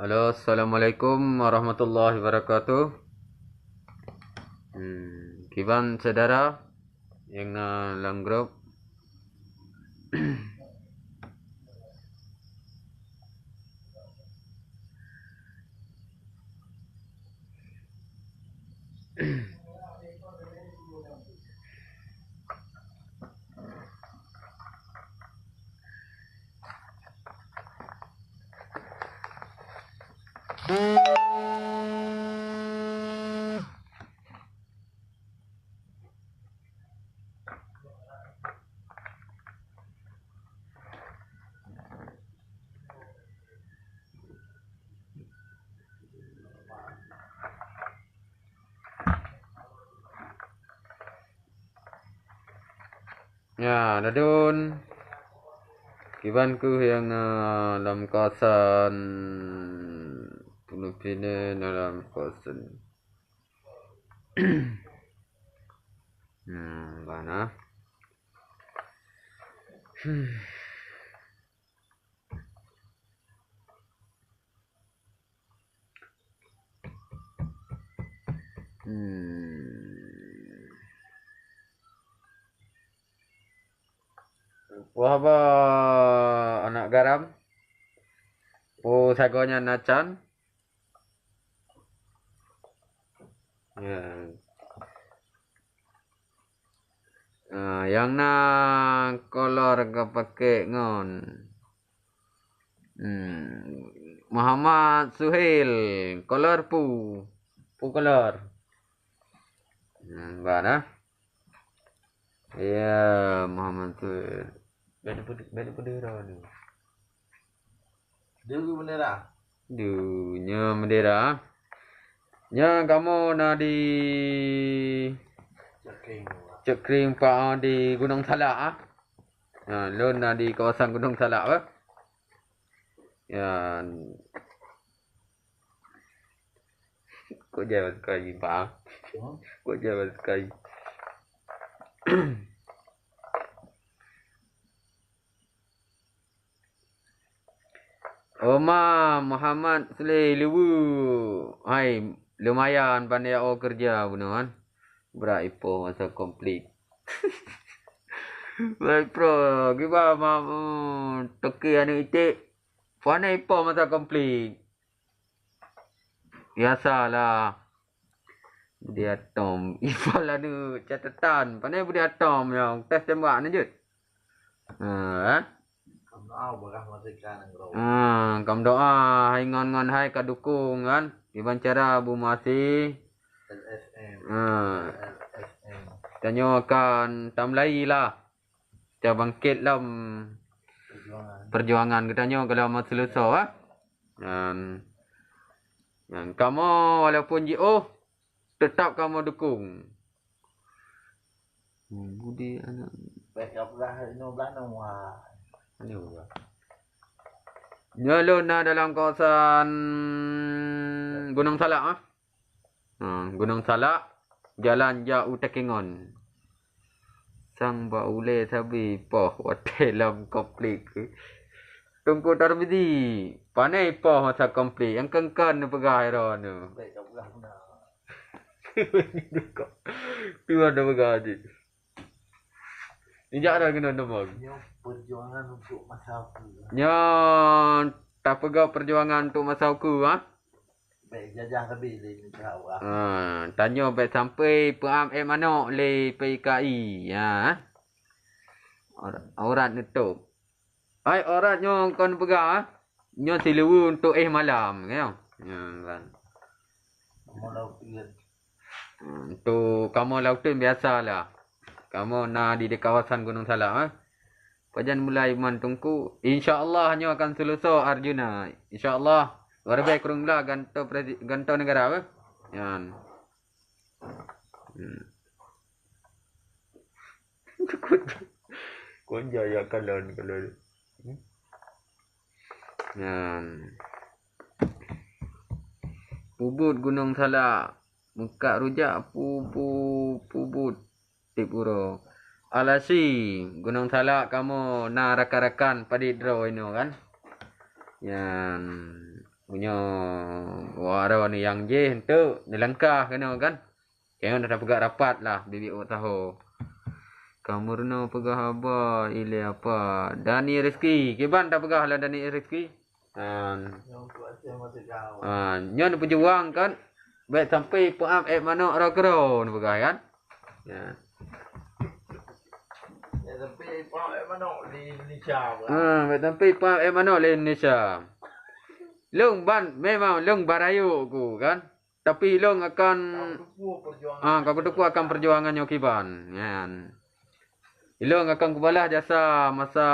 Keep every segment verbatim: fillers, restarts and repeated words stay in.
Halo, assalamualaikum warahmatullahi wabarakatuh. Hmm, kiban syedara nyang na lam grup? Ya, ladôm. Kiban kheueh nyang, eh, lam kawasan Pondok Pinang, dalam kawasan. Hmm, bana. Hmm. Hmm. Wah, bah, anak garam. Oh, sagoe nyan na can. Ya. Ah, nyang na kolor ka pake ngon. Hmm, Muhammad Suhail, kolor pu. Pu kolor. Hmm, ba dah. Ya, Muhammad Suhail. Beda pede-, beda pede dah ni. Dia bendera. Duh, nyoe bendera. Nyoe kamoe na di Cekring. Cekring pa di Gunong Salak ah. Ha, lôn na di kawasan Gunong Salak bah. Ya. Kok jai bahasa Melayu, Pak? Hmm? Kok jai bahasa Melayu? Oma Muhammad Sule Lewu. Hai, lumayan pandai o kerja bunoe kan. Brat ipoh masa konflik. Baik pro, kiba ma, hmm, toke aneuk iték. Pandai ipoh masa konflik. Biasalah. Budi atom. Ipal aneuk catatan. Pandai budi atom nyang tes tembak ni jeuet. Ha, eh? Kam doa, hai ngon-ngon hai ka dukung kan. Kiban cara bu masi. Ha. Tanyoe akan tamulai lah. Kita bangkit lom perjuangan geutanyoe kalau mau seuleusoe, ha? Dan, dan kamoe walaupun jiôh, tetap kamoe dukung. Hmm, budi aneuk. Baik, ka peugah lima belas nyoe, wah. Aneuk, wah. Nyoe lôn na dalam kawasan Gunong Salak, ah. Ha, Gunong Salak, jalan jak u Takengon. Sang bak ulée sabe poh watée lam konflik. Teungku Tarmizi, pane poh masa konflik, nyang kon-kon neupeugah droeneuh. Tuan neupeugah jih. Injak dah kena nombor. Nyoe perjuangan untuk masa uku. Nyoe tapeugah perjuangan untuk masa uku, ha? Bèk jajah sabe lé nibak awak. Ha, tanyoe bèk sampai peuam ék manok lé P K I, ha. Aurat, aurat neutôp. Ai, aurat nyoe kon peugah, ha. Nyoe siluweue untuk éh malam, nyoe. Nyoe kan. Kamoe laôt teun. Hmm, untuk kamoe laôt teun biasalah. Kamoe na di, di kawasan Gunong Salak, eh. Pajan mulai man teungku, insya Allah nyoe akan seuleusoe Arjuna. Insya Allah. Warbai kureueng blah gantoe presi-, gantoe neugara, eh. Nyan. Hmm. Kon jaya kalon, kalon. Hmm. Nyan. Pubut Gunong Salak. Meukat rujak pu-, pu-, pubut tiep uroe. Alasi, Gunong Salak kamoe na rakan-rakan padit droe inoe kan. Nyan. Meunyoe waroe nyang jih enteuk neulangkah keunoe kan. Kayong dah tapeugah rapat lah bibi usaho. Ka meurunoe peugah haba ilée apa. Dani Rezeki. Kiban tapeugah lah Dani Rezeki. Ha. Ha, nyoe neupeujuang kan. Bèk sampai peuab ék manok rot keudroe neupeugah kan. Ya. Bèk sampai peuab ék manok di Indonesia. Ha, bèk sampai peuab ék manok di Indonesia. Lôn ban memang lôn barayok ku kan. Tapi ilôn akan, ah, ka kuteupeu akan perjuangan nyoe kiban. Nyan. Ilôn akan kubalah jasa masa,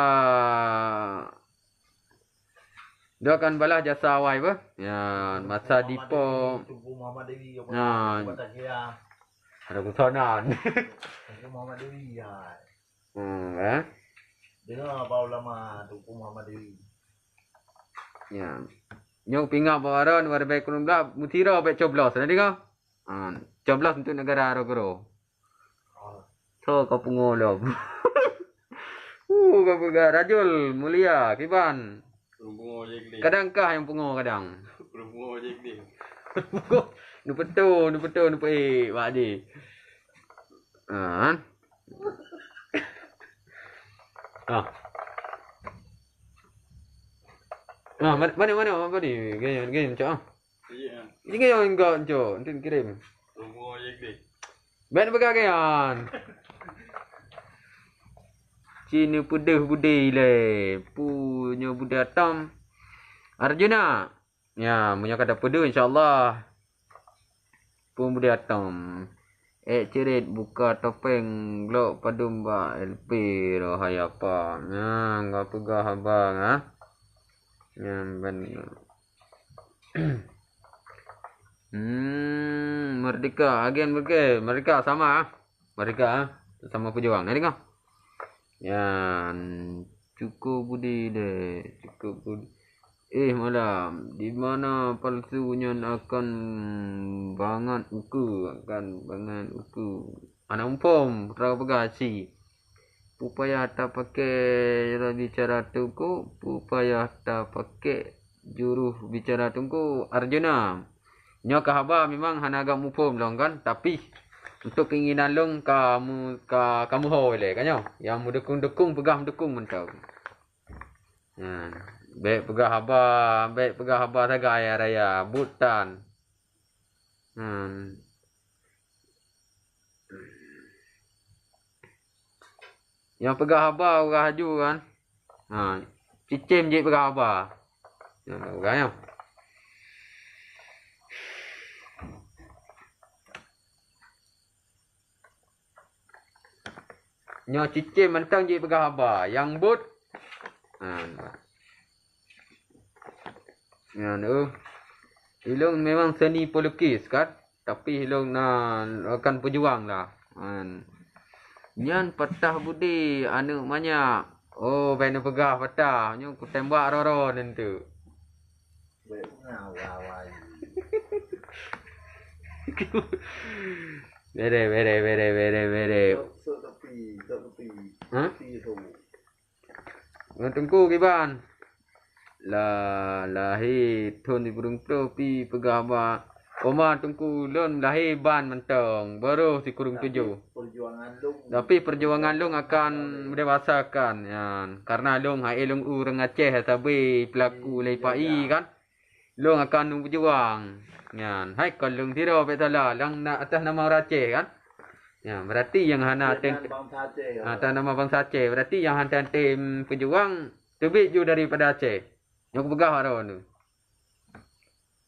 ilôn akan balah jasa awai beuh. Nyan, masa dipo. Nah. Ada kusanan. Hmm, eh. Dengar apa ulama Teungku Muhammad Dewi. Ya. Nyoe pingat bak waron, waron bèk kureueng blah, mutira bèk coblos. Na deungoe? Ha, coblos untuk negara rot keudroe. So ka pungo lom. Uh, ka peugah rajul mulia kiban. Kadang kah nyang pungo kadang. Neupeuto, neupeuto, neupeuék bak di. Ha. Ah. Ah, mana, mana, mana, mana ni? Gaya, gaya, cok ah. Iya. Ini gaya enggak, cok. Nanti kirim. Bèk peugah gaya. Cina peudeuh budé ilée. Pu nyoe budé atom. Arjuna. Ya, meunyoe ka tapeudeuh, insya Allah. Peue budé atom. Ék ceuret buka topeng glok padum bak L P roh hai apa. Nyang ka peugah haba ngah. Nyang ban. Hmm, merdeka, agen merdeka, merdeka sama ah. Merdeka ah, sama pejuang. Nah, dengar. Nyan, cukup budi deh, cukup budi. Eh, malam, di mana palsu nyan akan bangat uku, akan bangat uku. Anak umpom, rau bagasi. Pupayah tapake jurus bicara tungku, pupayah tapake jurus bicara tungku Arjuna. Nyoe ka haba memang hana agak muphom lôn kan, tapi untuk keinginan lôn ka mu-, ka, ka muho ilée kan nyoe. Nyang meudukung-dukung peugah meudukung mantong. Nah, bèk peugah haba, bèk peugah haba sagai raya, buet tan. Hmm. Nyang peugah haba ureueng haju kan. Ha, cicém jeuet peugah haba. Nyang peugah nyoe. Nyoe cicém mantong jeuet peugah haba. Nyang buet. Ha. Nyan, oh. Ilôn memang seni pelukis kan, tapi ilôn na akan pejuang lah. Kan. Nyan patah budi aneuk manyak. Oh, bèk neupeugah patah. Nyoe kutembak roro nanti. Bèk ngawa-wai. Bere, bere, bere, bere, bere. Sok, sok tepi, sok tepi. Hah? Tepi sok. Ngon Teungku kiban. Lah, lahé thôn sikureueng ploh pi peugah haba. Koma Teungku lôn lahé ban mantong, baroh sikureueng tujoh. Tapi perjuangan lôn akan meudewasakan nyan. Karena lôn hai lôn ureueng Aceh sabe pelaku lé Pai kan. Lôn akan lôn peujuang. Nyan, hai kon lôn sidroe bèk salah, lam na-, atas nama ureueng Aceh kan? Nyan, berarti nyang hana tem-, bangsa Aceh, ha, atas nama bangsa Aceh. Berarti nyang hana tem peujuang, teubiet ju daripada Aceh. Nyoe kupeugah baroe nyoe.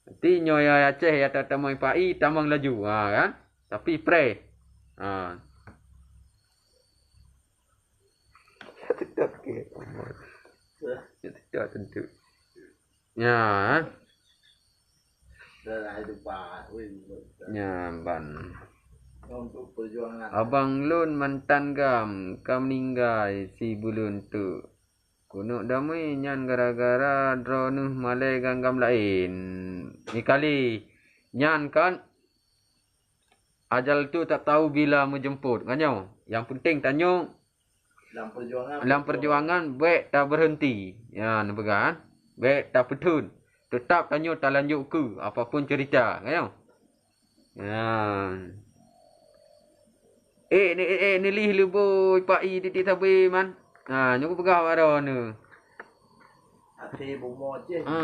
Berarti nyoe ya Aceh ya ta-, tamong Pai, tamong laju. Ha, kan? Tapi preh. Ha. Tidak ke. Tidak tentu. Ya. Ya, ban. Abang lôn mantan gam, ka meuninggai si buleuen tu. Keuneuk damé nyan gara-gara droeneuh malée gam-gam laén. Nikali nyan kan ajal tu tak tahu bila meujeumpot. Kan nyoe? Nyang penting tanyoe Lam perjuangan, lam perjuangan bèk tabeurhenti. Ya, neupeugah kan? Bèk tapeutheun. Teutap tanyoe talanjut keu apapun cerita, ka nyoe. Nyan. Eh, ni, eh, eh, nilih lubui Pak I titik sabe, man. Ha, nyoe kupeugah bak droeneuh. Até bumoe Aceh. Ha.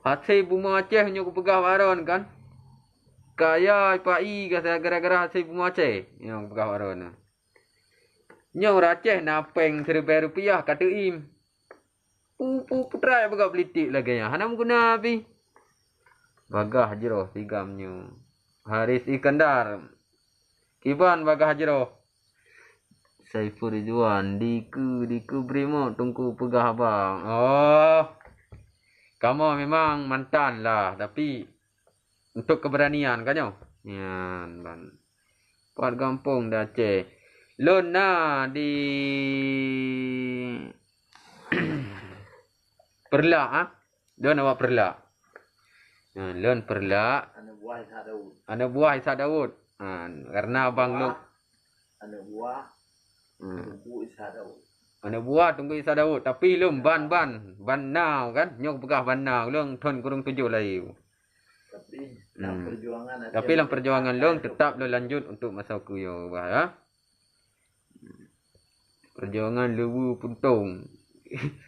Até bumoe Aceh nyoe kupeugah bak droeneuh kan. Kaya Pak I gara-gara até bumoe Aceh. Nyoe kupeugah bak droeneuh. Nyoe ureueng Aceh na péng siribèe rupiah ka teuim. Pu, pu, putra peugah politik lagèe nyan. Hana meuguna pih. Bagah jroh sigam nyoe. Haris Iskandar. Kiban bagah jroh. Saiful Ridwan. Dikeue, dikeue brimot Teungku peugah haba. Oh. Kamoe memang mantan lah, tapi untuk keberanian ka nyoe. Nyan ban. Pat gampông di Aceh. Lôn na di Peureulak, ah. Lôn awak Peureulak. Ha, lôn Peureulak. Aneuk buah Ishak Daud. Aneuk buah Ishak Daud. Ha, karena abang lôn. Aneuk buah Hmm. Teungku Ishak Daud. Aneuk buah Teungku Ishak Daud. Tapi lôn ban, ban, ban now kan. Nyoe peugah ban now. Lôn thon kureueng tujoh lahé. Tapi lam Hmm. perjuangan Tapi lam perjuangan lôn tetap lôn lanjut untuk masa ku yo bah ya. Perjuangan Lewu Puntong.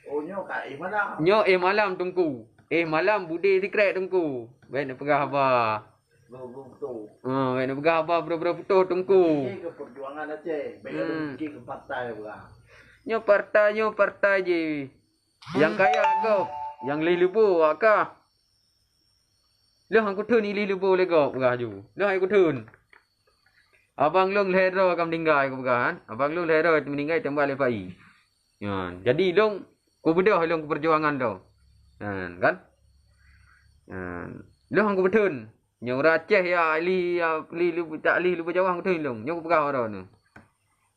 Oh, nyoe ka éh malam. Nyoe éh malam Teungku. Éh malam budé sikrek Teungku. Bèk neupeugah haba. Bro-bro beutôi. Ha, bèk neupeugah haba bro-bro beutôi Teungku. Ini ke perjuangan Aceh. Bèk Hmm. ada ke partai peugah. Nyoe partai, nyoe partai jih. Nyang kaya gob, nyang lé leubô awak kah. Lheueh han kutheun ilé leubô lé gob peugah ju. Lheueh han kutheun. Abang lôn lhèe droe ka meuninggai kupeugah kan. Abang lôn lhèe droe meuninggai teumbak lé Pak I. Nyan. Jadi lôn kubeudôh lôn keu peujuangan lôn. Nyan kan. Nyan. Lheueh han kupeutheun. Nyoe ureueng Aceh ya lé, ya lé, lé, tak lé leubô jawah han kutheun lôn. Nyoe kupeugah droeneuh.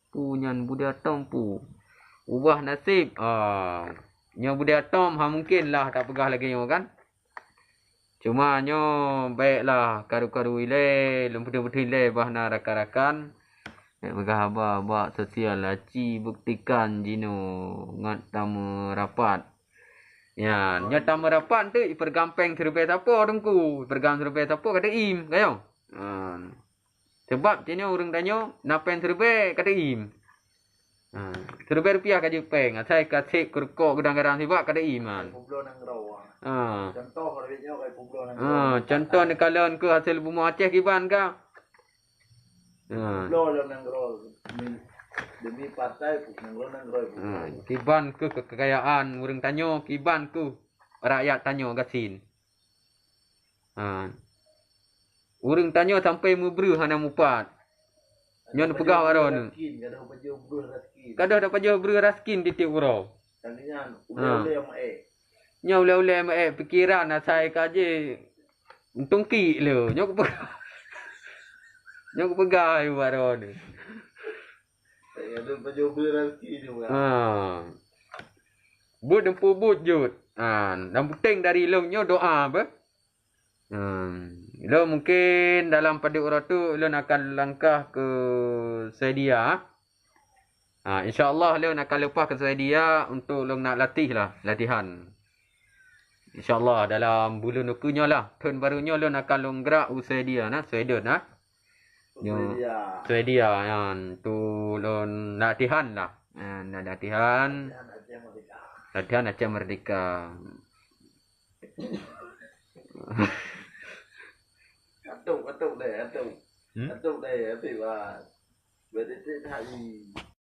Pu nyan budé atom pu. Ubah naseb. Ah. Nyoe budé atom ha mungken lah tapeugah lagèe nyoe kan. Cuma nyoe bèk lah karu-karu ilèe, lôn peutheun-peutheun ilèe bah na rakan-rakan. Bèk peugah haba bak sosial aci buktikan jinoe ngat tameurapat. Ya, nyoe tameurapat tu ipeureugang péng siribèe sapo Teungku, ipeureugang siribèe sapo ka teuim, ka nyoe. Ha. Sabab tanyoe ureueng tanyoe na péng siribèe ka teuim. Ha, siribèe rupiah ka jeuet péng, asai ka sép keu rukok geudang-geudang sibak ka teuim nyan. Peubloe nanggroe. Ha. Contoh kalau nyoe kai peubloe nanggroe. Ha, contoh neukalon keu hasé bumoe Aceh kiban ka. Ha. Peubloe lom nanggroe demi, demi partai nanggroe nanggroe. Ha, kiban keu kekayaan ureueng tanyoe, kiban keu rakyat tanyoe gasien. Ha. Ureueng tanyoe sampai meubreuh hana mupat. Nyoe neupeugah bak droeneuh. Gadôh pajoh breuh raskin. Gadôh tapajoh breuh raskin tiep-tiep uroe. Nyan ulèe-ulèe maék. Nyoe ulèe-ulèe maék pikeran asai ka jih meutungki lé. Nyoe kupeugah. Nyoe kupeugah bak droeneuh. Gadôh pajoh breuh raskin nyoe. Ha. Buet teumpu buet jeuet. Ha, dan puteng dari lôn nyoe doa beh. Hmm, lôn mungken dalam padub uroe tu lôn akan langkah keu Swedia. Ha, insya Allah lôn akan leupah keu Swedia untuk lôn nak latih lah, latihan. Insya Allah dalam buleuen ukeue nyoe lah, thon baru nyoe lôn akan lôn grak u Swedia na, Sweden na. Nyoe Swedia. Swedia nyan tu lôn latihan lah. Ha, na latihan. Latihan Aceh Merdeka. Latihan Aceh Merdeka. Atuk, atuk deh, atuk. Hmm? Atuk deh, atuk bah. Berdetik hari.